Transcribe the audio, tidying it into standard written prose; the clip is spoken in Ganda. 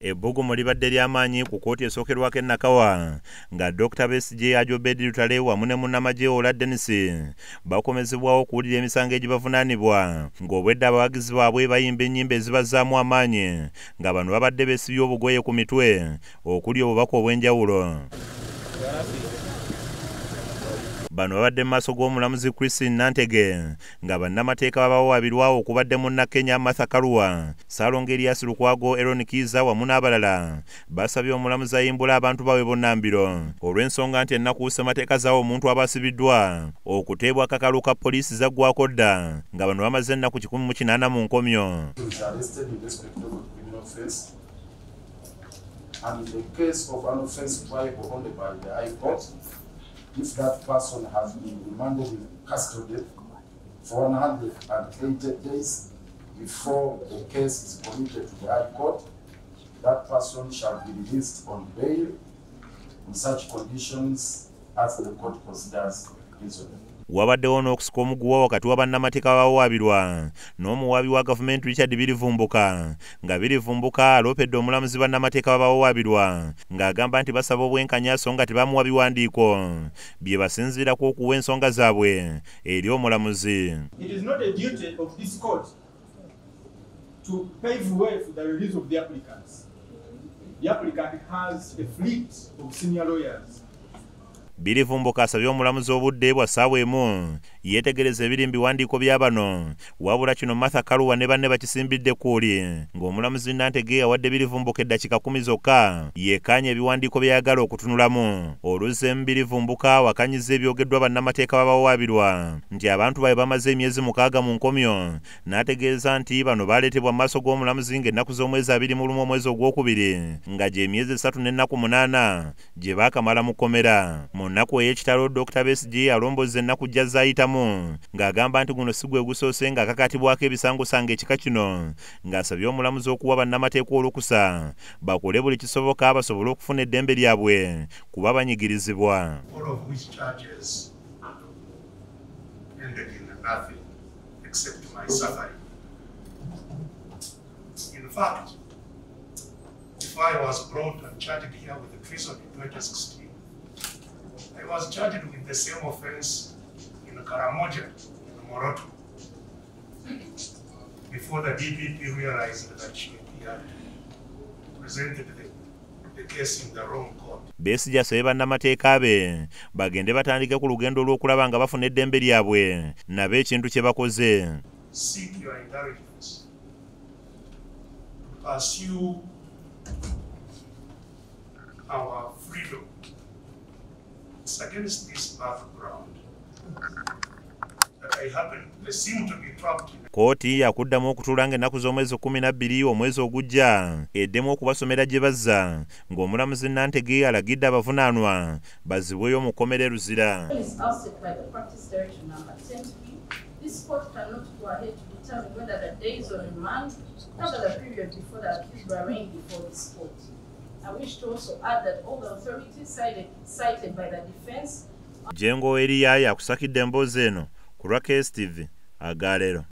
Ebbugumu libadde ly'amaanyi ku kkooti esookerwako e Nakawa nga Dr. Besigye, Hajji Obeid Lutale wamu ne munnamagye Ola Denis bakomezebwawo okuwulira emisango egibavunaanibwa, ng'obwedda abawagizi baabwe bayimba ennyimba ezibazzaamu amaanyi, nga bano babadde beesibye obugoye ku mitwe okuli obubaka obw'enjawulo. Bano babadde mu maaso g'omulamuzi Christine Nantege, nga bannamateeka babawawaabirwa okubadde Munnakenya Martha Karua, Ssaalongo Erias Lukwago, Eron Kiiza wamu n'abalala basabye omulamuzi ayimbula abantu baabwe bonna mbiro, olw'ensonga nti ennaku ssemateeka zaawo omuntu aba asibiddwa okuteebwa akakalu ka poliisi zaggwako dda, nga bano bamaze ennaku 180 mu nkomyo. Is arrested in respect of a criminal offense, and in the case of an offense triable only by the High Court, if that person has been remanded in custody for 180 days before the case is committed to the High Court, that person shall be released on bail in such conditions as the court considers reasonable. Wabaddewo n'okusika omuguwa wakati wa bannamateeka babawawaabirwa n'omuwaabi wa gavumenti Richard Birivumbuka, nga Birivumbuka aloopedde omulamuzi bannamateeka babawawaabirwa, ng'agamba nti basaba obwenkanya so nga tebamuwa biwandiiko bye basinziirako okuwa ensonga zaabwe eri omulamuzi. It is not a duty of this court to pave way for the release of the applicants. The applicant has a fleet of senior lawyers. Birivumbuka asabye omulamuzi obudde bwa ssaawa emu yeetegereza ebiri mu biwandiiko bya bano, wabula kino Martha Karua ne banne bakisimbidde ekkuuli, ng'omulamuzi Nantege awadde Birivumbuka eddakiika 10 zokka yekkaanya ebiwandiiko by'ayagala okutunulamu. Oluzzeemu, Birivumbuka awakanyiza ebyogeddwa bannamateeka babawawaabirwa nti abantu baabwe bamaze emyezi 6 mu nkomyo, n'ategeeza nti bano baleetebwa mu maaso g'omulamuzi ng'ennaku z'omwezi 21 omwezi ogwokubiri, nga gy'emyezi 3 n'ennaku 8 gye baakamala mu kkomera. Mu nnaku ey'ekitalo, Dr. Besigye alombozza ennaku gy'azzaayitamu, ng'agamba nti guno si gwe gusoose ng'akakatibwako ebisangosanga ekika kino, ng'asabye omulamuzi okuwa bannamateeka olukusa bakole buli kisoboka basobole okufuna eddembe lyabwe kuba banyigirizibwa. All of which charges ended in nothing except my suffering. In fact, before I was brought and charged here with the treason in 2016, I was charged with the same offense in Karamoja, in Moroto, before the DPP realized that she had presented the case in the wrong court. Besigye asabye bannamateeka be bagende batandike ku lugendo olw'okulaba nga bafuna eddembe lyabwe nabo ekintu kye bakoze. Seek your indulgence to pursue our freedom. It's against this background that I seem to be trapped in Kkooti yakuddamu okutuula ng'ennaku z'omwezi 12 omwezi ogujja eddemu okubasomera gye bazza, ng'omulamuzi Nantege alagidde abavunaanwa bazzibweyo mu kkomera e Luzira. Is ousted by the practice direction number 10B. This court cannot go ahead to determine whether the days on remand cover the period before the accused were arraigned before this court. I wish to also add that all the authorities cited by the defense Jengo Eriya yakusakidde emboozi eno ku lwa KSTV agaleero.